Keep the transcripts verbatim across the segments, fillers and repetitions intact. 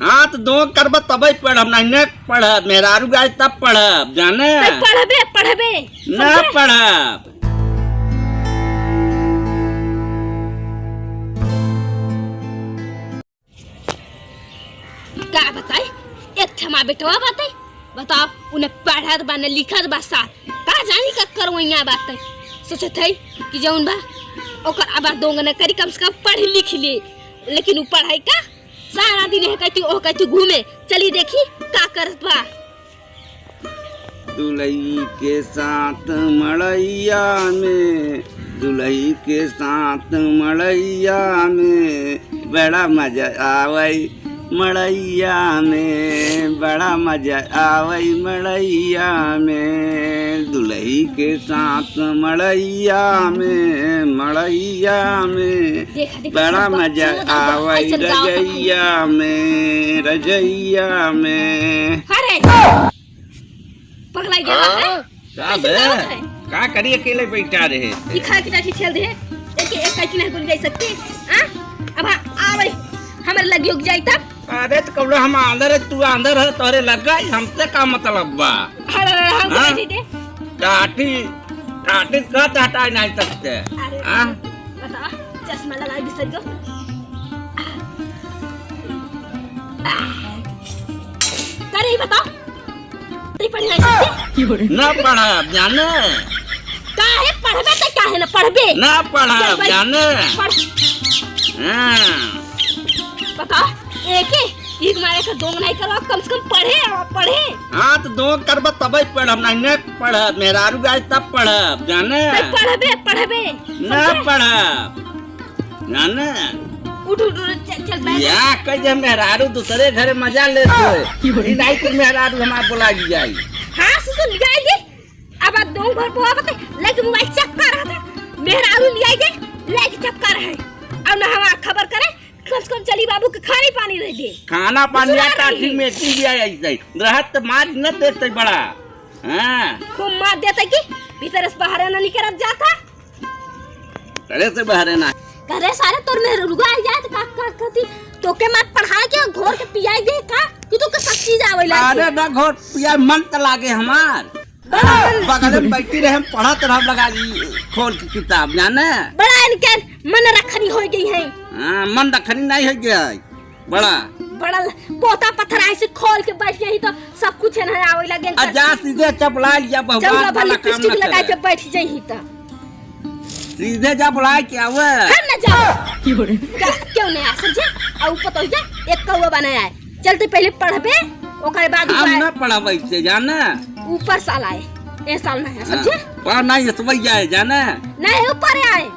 हाँ, तो दो करब तबे पढ़ब, नहीं, नहीं पढ़ब, मेहरारू गाय तब पढ़ब, जाने? तो पढ़बे, पढ़बे, ना समझे? पढ़ब। का बताई, एक ठे हमार बेटवा बाटे, बताओ, उन्हें पढ़त बा, न लिखत बा सार, का जानी का करवैया बाटे। सोचत है कि जौन बा, ओकर आबार दोंग न करी, कम से कम पढ़ लिख ले, लेकिन उ पढ़ाई का सारा दिन यह कहती, ओह कहती घूमे, चली देखी का करत बा। दुलही के साथ मड़ैया में, दुलही के साथ मड़ैया में, बड़ा मजा आवै मड़ैया में, बड़ा मजा आवै मड़ैया में, दुलही के साथ मड़ैया में, मड़ैया में, देखा, देखा, बड़ा सब बच्चा मजा लोग आवै ऐसन गावत हैं। रजैया में, रजैया में। अरे, पगला गया है? हाँ? का ऐसे बे? गावत है? का करी, अकेले बैठा रहे? ई खाए के टाटी खेल दे। एक, एक काटी नहीं बोल जाई सकती। हाँ? अब हाँ, आवे, हमरे लगी उग जाई तब। अरे, तो कबलो हम आंदर है, तू आंदर है, तोहरे लग गई, हमसे का मतलब बा? अरे, अरे, हम हाँ? कह दे। टाटी, टाटी का हटाए नहीं सकते। अरे, हाँ? बता, चश्मा लगा बिसर गयो। करे ही बताओ। नहीं पढ़ना चाहिए। ना पढ़ब, जाने? काहे पढ़बे तो काहे ना पढ़बे? ना पढ़ब, चल, जाने? पढ़। हाँ। बताओ, एके, एक मारे का दोंग नहीं करवा, कम से कम पढ़े, पढ़े। हाँ, तो दोंग करब तबे पढ़ब, नहीं, नहीं पढ़ब, मेहरारू गाय तब पढ़ब, जाने? तो पढ़बे, पढ़बे, ना समझे? पढ़ब। जाने? उठ, उठ, उठ, चल, चल, बैठ। या कह जे मेहरारू दूसरे घरे मजा लेत होए। ई नहीं कि मेहरारू हमार बोला जाई। हाँ, ससुर, लियाई दे। अब दोंग भर पोहा बते, लेके मोबाइल चेक कर रहा था। मेहरारू लियाई दे, लेके चेक कर रहे। अब ना हमार खबर करे, कम से कम चली बाबू के खाना पानी रह दे। खाना पानी दूसरा या टाटी नहीं। में दी दिया ऐसे। रहत तो मार न देते बड़ा। हाँ। खूब मार देते कि भीतर से बाहर ना निकलत जाता। घरे से बाहरे ना। घरे सारे तोर मेहरुआ आई जाए तो का, का कहती? तोके मत पढ़ा के घोर के पियाई दे का? कि तोके सब चीज आवे लागे। अरे ना घोर पिया मन त लागे हमार। बड़ा हाँ, मन बगल में बैठी रहे, हम पढ़त रहब लगा दी खोल के किताब, जाने? बड़ा इनके मन रखनी हो गई है। हाँ, मन रखनी नहीं हो गया है। बड़ा। बड़ा ल-, पोता पत्थर ऐसे खोल के बैठ गई तो सब कुछ है ना आवे लगे आ इनकर। जा सीधे चपला लिया, बहु चौका बात भर वाला काम लिपस्टिक न लगा करे। के बैठ जाई तो। सीधे जा बुलाए के आवे। हम न जाओ। क्यों रे? का, क्यों नहीं आ समझे? आ ऊपर तो जा, एक कौआ बना आए। चलते पहले पढ़बे, ओकरे बाद हम ऊपर ना पढ़ब ऐसे, जाने? ऊपर साल आए। ए साल नहीं है, हाँ, समझे? पढ़ नहीं, ये तो वही जाए, जाने? नहीं, ऊपर आए।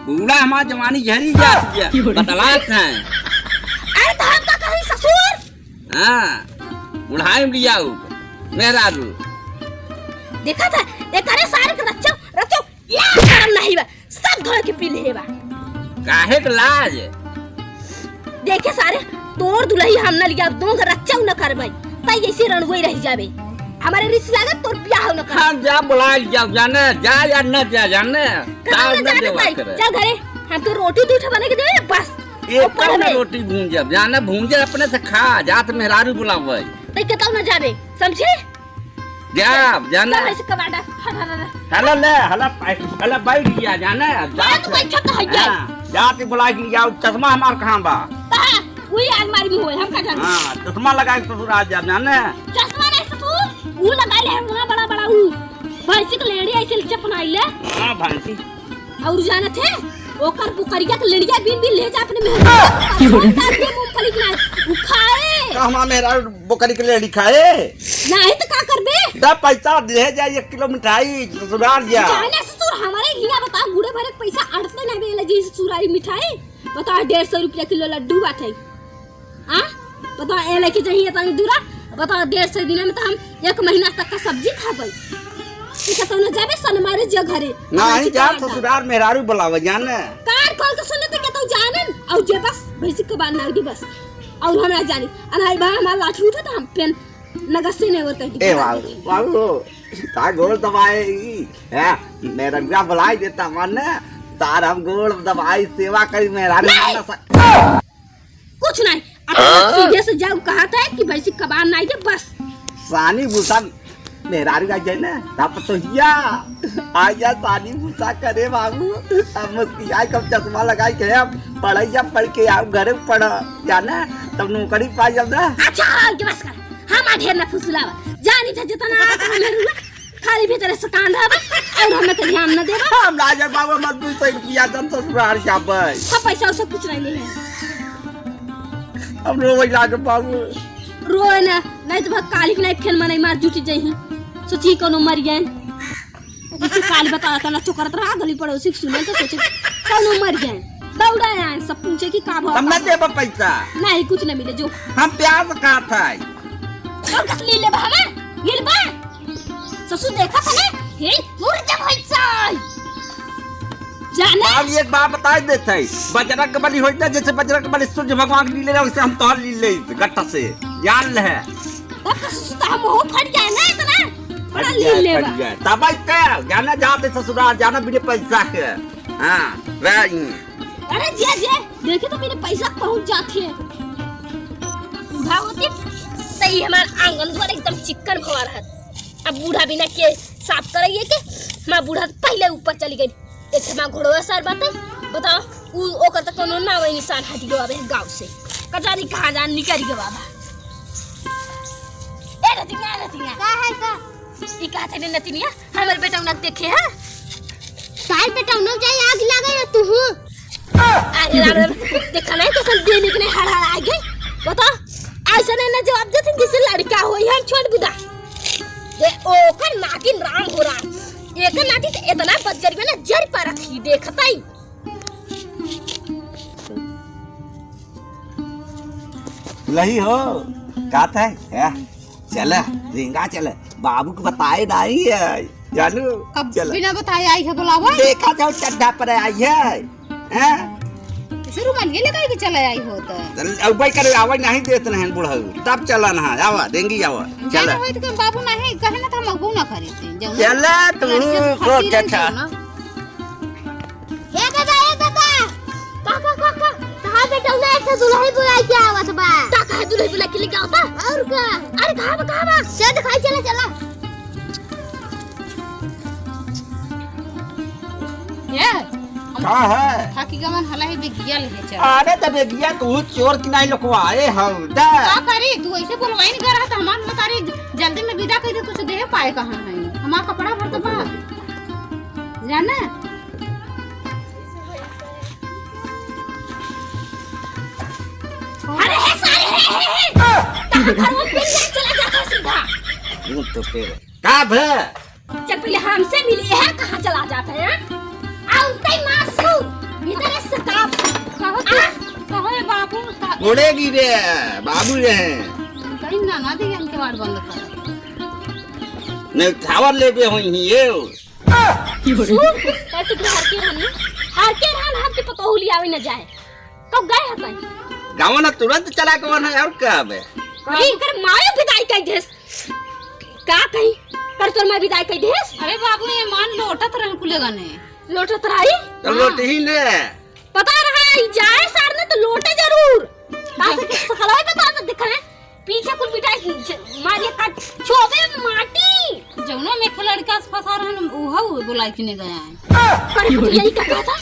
बूढ़ा हमार जवानी झरी जात है, बतलात है। अरे तो हम का कही ससुर? हाँ, बुढ़ाई में लियाऊ, मेहरारू। देखा था, एकरे सारे के रचो, रचो, या शर्म नहीं बा, सब धोए के पी ले बा। काहे के लाज? देखे सारे, तोर दुलही हम न लिया, दो घर रचो न करबै, तई ऐसे रणुए रह जाबे। हमारे रिस लागत तोर बियाह न कर। हाँ, जा बुला लिया, जाने, जा या न जा, जाने। कहाँ जाओ न न जाने देवा भाई, करे। चल घरे, हम तो रोटी दूठा बने के देबे, बस। एक और पढ़बे। रोटी भूंजब, जाने भूंजे अपने से खा, जात मेहरारू बुलावे। तई केतौ न जाबे, समझे? जाब, जाने। चल, ऐसे कबाड़ा, हट, हट, हट। हला ले, हला पाई, हला बैठ गया, जाने? बैठ, बैठ तो है, जाए। हाँ, जात बुला के लियाऊ, चश्मा हमार कहाँ बा? कहाँ? वही अलमारी में होए, हम का जाने? हाँ, चश्मा लगा के ससुर आ जाब, जाने? चश्मा नहीं ससुर, वो लगा ले, वहाँ बड़ा, बड़ा वो। भैंसी के लेड़ी ऐसे चपनाई ले। हाँ, भैंसी। और जानत है, ओकर बोकरिया के लेड़िया बीन बीन ले जा अपने मेहरारू के, परेशान कर दे मूंगफली के नाई, उ खाए। का हमार मेहरारू बोकरी के लेड़ी खाए? नहीं तो का करबे? दा पैसा दे जाए एक किलो मिठाई ससुराल जा। जाने ससुर, हमारे हिया बता, गुड़े भरे के पैसा अड़ते नहीं बेले जी ससुरारी मिठाई। बता, डेढ़ सौ रुपया किलो लड्डू बाटे। आ? बताओ, ए लेके जाइए तनी दूरा। बताओ, डेढ़ सौ दिन में तो हम एक महीना तक का सब्जी खाबै। ठीक है, तो न जाबे सन मारे जे घरे। नहीं, भैंसी जा के आटा। ससुराल मेहरारू बुलावे, जाने? कान खोल के सुने तो के तो जाने, और जे बस भैंसी के बात ना दी बस। और हम ना जानी। अनाई बा हमार लाठी उठा तो हम पेन नगद से नहीं होता है। ए बाबू, बाबू, का गोड़ दबाए ई? हैं? मेहरारू बुलाई देता मन, तार हम गोड़ दबाई, सेवा करी, मेहरारू नहीं। ना सक- कुछ नहीं, अपना हाँ? सीधे से जाऊ कहत है कि भैंसी कबार नाई दे बस। सानी भूसा मेहरारू आ जाए ना, तब तो हिया आ जा सानी भूसा करे बाबू। अब मुस्कियाई कब चश्मा लगाई के हम पढ़ैया पढ़ के आओ घरे पढ़ जाना, तब नौकरी पा जाब ना। अच्छा, हाँ, के बस कर। हम ढेर ना फुसलावा। जानी था जितना आता हमें रुआ, खाली भीतर से कांड हवा और हमें तो ध्यान न देवा। हम ना जाब बाबू, हम दू सौ रुपया दम ससुराल जाबे। हम पैसा उसे कुछ नहीं ले है। हम रोवे लागे बाबू। रोए ना, नहीं तो भाग काली के नहीं फेन मनई मार जुटी जइही। सोची कोनो मर गए। जिसे काली बतावा तना चोकरत रहा, गली पड़ोसी के सुने तो सोचे कोनो मर गए। दौड़ा आए सब पूछे कि का भवा, तब ना का भवा। देबा पैसा। नहीं, कुछ नहीं मिले जो। हम प्यार से कहा था। और कस लीले बा हमें? लीले बा? ससुर देखा था ना? हे, मुर्गा भैंसा। जाने? अब एक बात बताई देत है, बजरंग बली होइत ना, जैसे बजरंग बली सूर्य भगवान के लीले रहे, वैसे हम तोहर लीले गट्टा से, जान ले। तब का ससुर तो हम हो फट गए ना इतना, बड़ा फट गए, लीले फट बा। गए। तब आई का, जाना जाते ससुराल, जाना बिना पैसा के। हाँ, वही। अरे जे, जे, देखे तो मेरे पैसा पहुंच जाते हैं। बूढ़ा होती, सही हमार आंगन द्वार एकदम चिक्कन भवा रहत। अब बूढ़ा बिना के साफ करइए के, हमार बूढ़ा तो पहले ऊपर चली गई। एक हमार घोड़वा सर बाटे, बताओ, उ, ओकर तो कोनो नाम निशान हट गवा बे गाँव से। का जानी कहाँ जान निकल गवा बा। ए रतिया, रतिया। का है का? ई का थे नतिनिया, हमर बेटौना देखे है? काल बेटौना जाए आग लगे ना तू हूँ। अरे राम राम, देखा नहीं कैसन देने के नहीं हर हर आगे। बता, ऐसा नहीं ना जवाब देते जैसे लड़का हो, हम छोड़ बुदा। ये ओकर नागिन राम हो राम। एकर नाती तो इतना बदजर में ना जर पर रखी देखता ही। लही हो, का था? है? चला, रेंगा चला। बाबू को बताए नहीं है, जानू? कब चला। बिना बताए आई है बुलावा? देखा जाओ चड्ढा पर आई है, हैं? ऐसे रुमाल ये लगाई के चला आई हो तो। चल, अब भाई करे आवाज नहीं देत नहीं बुढ़ऊ, तब चला ना, आवा, रेंगी आवा, जाना चला। होई तो कम बाबू नहीं, कहे ना था मगू ना खरीदते, जाओ ना। चला तू, लड़के से को फंसी रही अच्छा। जाओ ना। ए दादा, ए दादा। का, का, का, का? कहाँ बेटौना एक ठो दुल्हन बुलाई के आवत बा। का कहे दुल्हन बुलाई के लेके आवता? और का? अरे कहाँ बा, कहाँ बा? चल दिखाई चला, चला। ये, हम का है? थाकी गवन हला है बेगिया लेके चल। अरे त बेगिया तू चोर की नहीं लुकवाए हौ, दा। का करी? तू ऐसे बोलवाई नहीं कर रहा त हमार मतारी जल्दी में विदा कर दे, कुछ दे पाए कहाँ है? हमार कपड़ा भर तो बा। जाना? अरे हे सारे, हे, हे, हे। कहाँ घर में बिल नहीं चला जाता सीधा। यूं तो फिर। का भे? चल पहले हमसे मिली है, कहाँ चला जाता है? आ उनका ही मासू, इधर से काम। कहो तो, आ? कहो ये बाबू, का- उड़ेगी रे, बाबू रे। उनका ही ना, ना दी, इनके बार बंद कर। नहीं, उठावर लेबे होई ही ये। सुन, तै तू हर के रहन, हर के रहन, हमके पतोहू लियावे न जाए। कब गए ह तै? गाँव न तुरंत चला गवन है, और का बे? अरे, इनकर मायो विदाई कइ देस। का कही? कर तोर माँ विदाई कइ देस? अरे बाबू, ये मान लोटत रहन कुले गने। लोटत रही? तो हाँ। लोट ही ने। पता रहा, ई जाए सार ने तो लोटे जरूर। का से के सकलवा ही बता तो दिखा है। पीछे कुल मिटाई ज-, मारिए का छोबे माटी। जौनो में एक लड़का से फंसा रहन, उहो बुलाई के ने गया है। अरे, यही का कहता?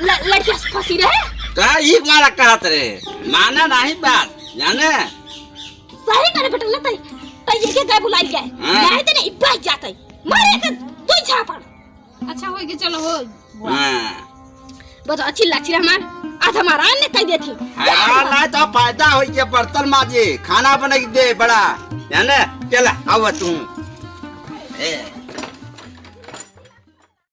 ल-, लड़का से फंसी रहे? का ई मारा कहत रहे? माना नहीं बात, जाने? सही करे बेटा, ना तई, तई ये के गए बुलाई गए। हाँ। गए तो नहीं, बच जाते। मारे के दो झापड़। अच्छा, होई के चलो, हो। हाँ। बताओ, चिल्ला चिल्ला हमार, आज हमारा अन्य कह देती। हाँ, ना तो फायदा होई के बर्तन माजे, खाना बनाई दे बड़ा, है ना? चला, आवा तू। ए,